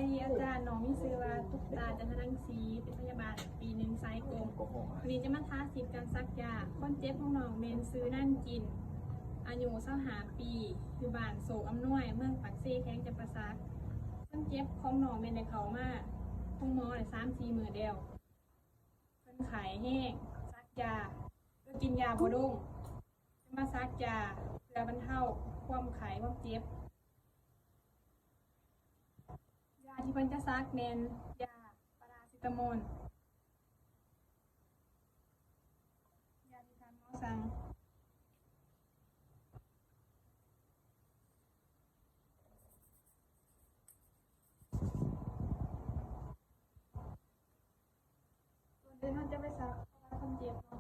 ສະບາຍດີອາຈານ, ນ້ອງມີຊື່ວ່າ ຕຸກຕາ ຈັນທະລັງສີ ເປັນພະຍາບານປີໜຶ່ງສາຍກົງ. ມື້ນີ້ຈະມາສາທິດການສັກຢາ. ຄົນເຈັບຂອງນ້ອງແມ່ນຊື່ນາງຈິນ ອາຍຸຊາວຫ້າປີ ຢູ່ບ້ານໂຊກອຳນວຍ ເມືອງປາກເຊ ແຂວງຈຳປາສັກ. ຄົນເຈັບຂອງນ້ອງແມ່ນໄດ້ເຂົ້າມາໂຮງໝໍໄດ້ສາມສີ່ມື້ແລ້ວ. ເພິ່ນໄຂ້ແຮງ, ສັກຢາ ແລະ ກິນຢາບໍ່ລົງ. ຈະມາສັກຢາເພື່ອບັນເທົາຄວາມໄຂ້ຄວາມເຈັບ. ຢາທີ່ເພິ່ນຈະສັກແມ່ນຢາປາຣາຊີຕາໂມນ, ຢາທີ່ທ່ານໝໍສັ່ງ. ກ່ອນອື່ນເຮົາຈະໄປສັກປະຫວັດຄົນເຈັບເນາະ.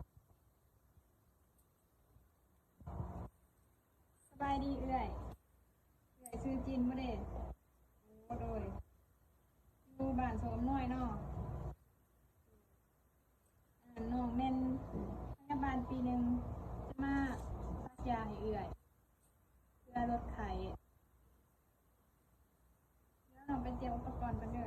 ສະບາຍດີເອື້ອຍ, ເອື້ອຍຊື່ຈິນບໍ່ເດ? ໂອ້ ໂດຍ. ຢູ່ບ້ານໂຊກອຳນວຍເນາະ. ອັນນັ້ນ ນ້ອງແມ່ນພະຍາບານປີໜຶ່ງ ຈະມາສັກຢາໃຫ້ເອື້ອຍ ເພື່ອລົດໄຂ້. ດຽວນ້ອງໄປຕຽມອຸປະກອນກ່ອນເດີ.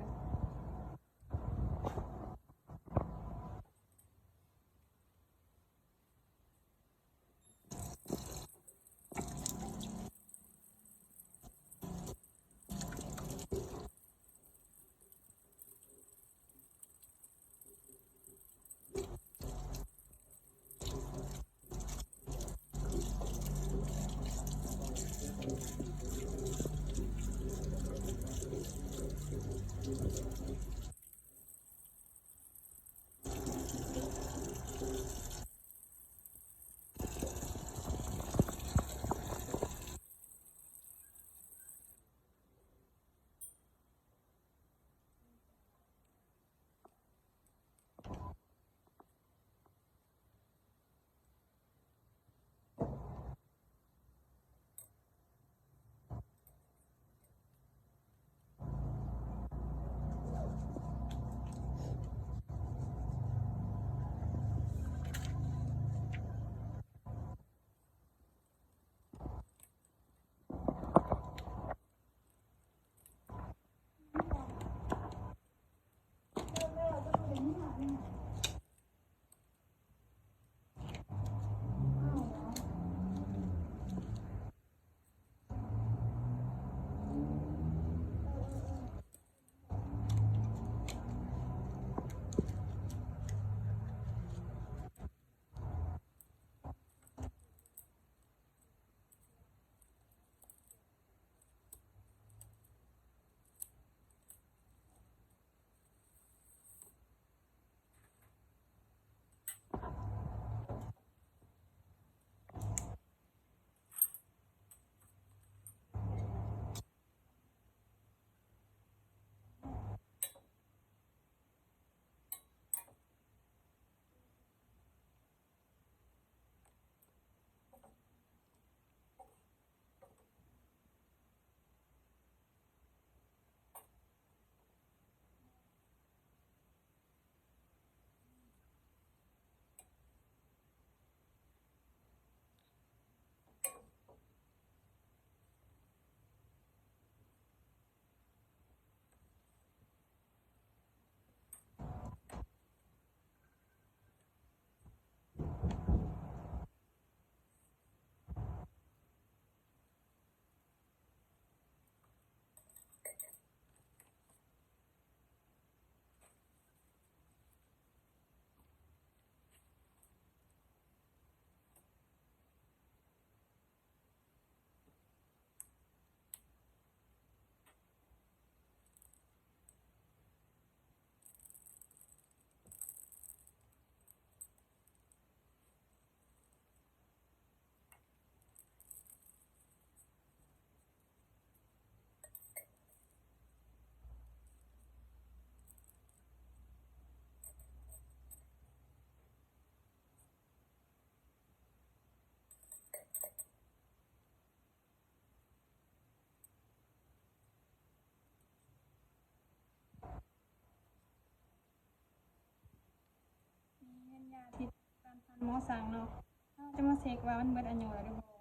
ນີ້ແມ່ນຢາທີ່ຕາມທ່ານໝໍສັ່ງເນາະ. ເຮົາຈະມາເຊັກວ່າມັນເບິດອາຍຸແລ້ວຫຼືບໍ່.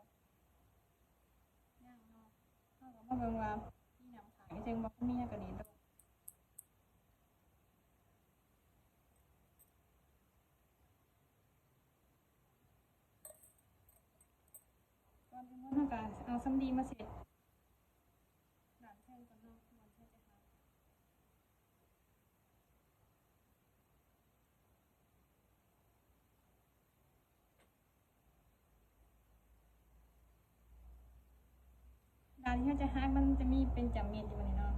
ຍັງເນາະ. ເຮົາກໍມາເບິ່ງວ່າມີນ້ຳຄ້າງອີ່ຫຍັງບໍ່, ຄັນມີເຮົາກໍດີດລົງ. ເຮົາກະເອົາສຳລີມາເຊັດດ້ານເທິງກ່ອນເນາະ ກ່ອນທີ່ຈະຫັກ. ດ້ານທີ່ເຮົາຈະຫັກມັນຈະມີເປັນຈ້ຳເມັດຢູ່ນີ້ເນາະ.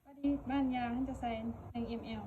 ປະລິມານຢາເຮົາຈະໃສ່ໜຶ່ງເອັມແອລ.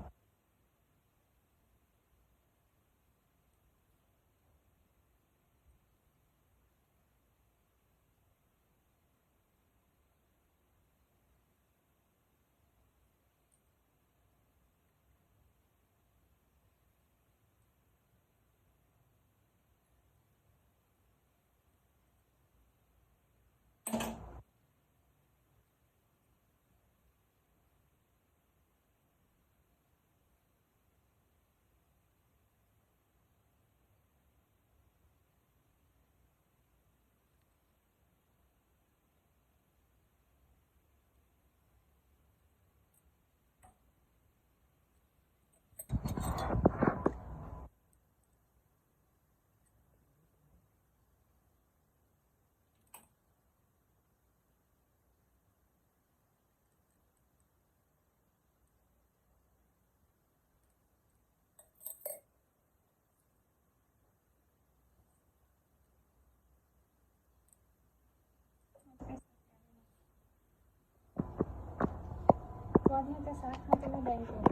ກ່ອນທີ່ເຮົາຈະສັກ ເຮົາຈະມາແບ່ງເປັນ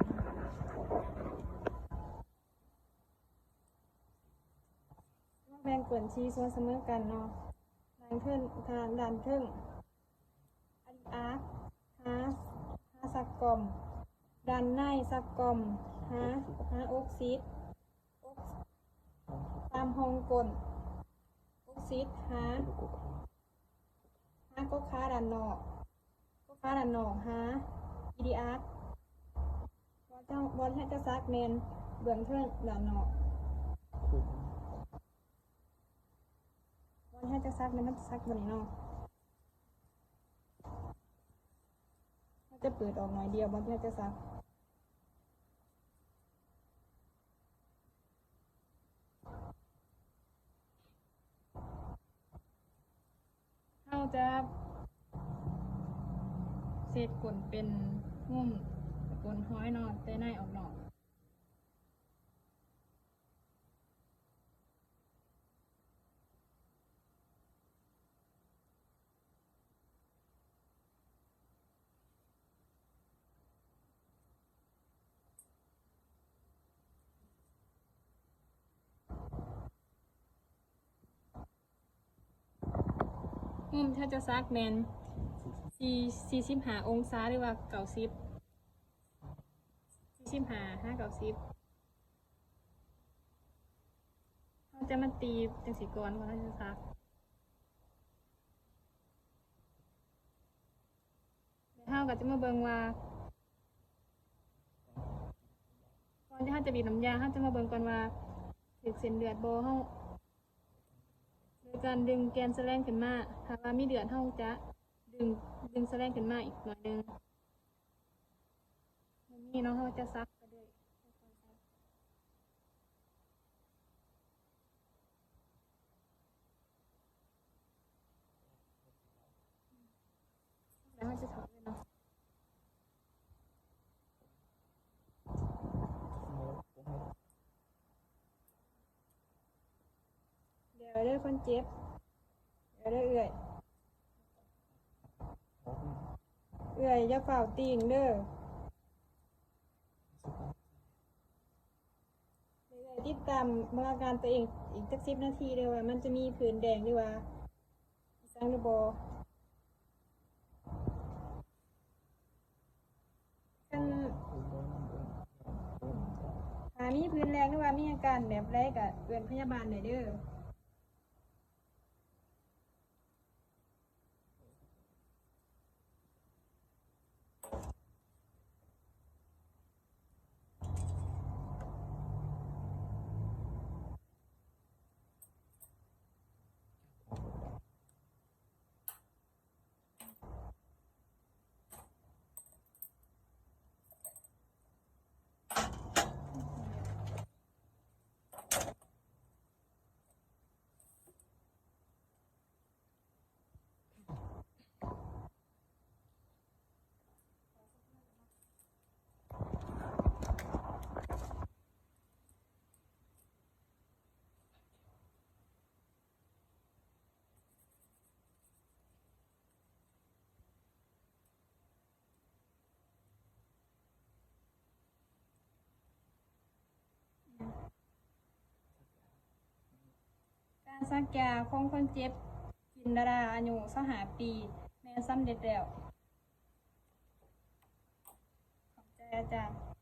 ແບ່ງເປັນສີ່ສ່ວນສະເໝີກັນເນາະ. ດ້ານເທິງ ດ້ານເທິງ ອາລິອາກ ຫາ ຫາສັກກ່ອມ, ດ້ານໃນສັກກ່ອມ ຫາ ຫາອົກຊິດ ອົກ ຕາມຮ່ອງກົ້ນ ອົກຊິດ ຫາ ຫາກົກຂາດ້ານນອກ, ກົກຂາດ້ານນອກ ຫາອີລິອາກ. ບ່ອນເຮົາ ບ່ອນເຮົາຈະສັກແມ່ນເບື້ອງເທິງດ້ານນອກ. ບ່ອນເຮົາຈະສັກແມ່ນເຮົາຈະສັກບ່ອນນີ້ເນາະ. ເຮົາຈະເປີດອອກໜ້ອຍດຽວ ບ່ອນທີ່ເຮົາຈະສັກ. ເຮົາຈະເຊັດກົ້ນເປັນຫຸ້ມ ກົ້ນຫອຍເນາະ ແຕ່ໃນອອກນອກ. ມຸມທີ່ເຮົາຈະສັກແມ່ນ ສີ່ ສີ່ສິບຫ້າອົງສາ ຫຼືວ່າ ເກົ້າສິບ ສີ່ສິບຫ້າຫາ ເກົ້າສິບ. ເຮົາຈະມາຕີບຈັ່ງຊີ້ກ່ອນ ກ່ອນເຮົາຈະສັກ. ແລ້ວເຮົາກໍຈະມາເບິ່ງວ່າ ກ່ອນທີ່ເຮົາຈະບີບນ້ຳຢາ ເຮົາຈະມາເບິ່ງກ່ອນວ່າຖືກເສັ້ນເລືອດບໍ່. ເຮົາ ໂດຍການດຶງແກນສະແລງຂຶ້ນມາ. ຖ້າວ່າມີເລືອດ ເຮົາຈະດຶງ ດຶງສະແລງຂຶ້ນມາອີກໜ້ອຍໜຶ່ງ. ບໍ່ມີເນາະ ເຮົາຈະສັກໄປເລື້ອຍ. ແລ້ວເຮົາຈະຖອດເລີຍເນາະ. ອຍເດີ້ຄົນເຈັບ. ເອີເດີ້ເອື້ອຍ. ເອື້ອຍຢ່າຟ້າວຕີງເດີ້. ເອື້ອຍຕິດຕາມເບິ່ງອາການຕົວເອງອີກຈັກສິບນາທີເດີ້ ວ່າມັນຈະມີຜື່ນແດງ ຫຼືວ່າອີ່ຫຍັງຫຼືບໍ່. ຄັນ ຖ້າມີຜື່ນແດງ ຫຼືວ່າມີອາການແບບໃດ ກະເອີ້ນພະຍາບານໄດ້ເດີ້. ການສັກຢາຂອງຄົນເຈັບ ຈິນດາດາ ອາຍຸຊາວຫ້າປີ ແມ່ນສຳເລັດແລ້ວ. ຂອບໃຈອາຈານ.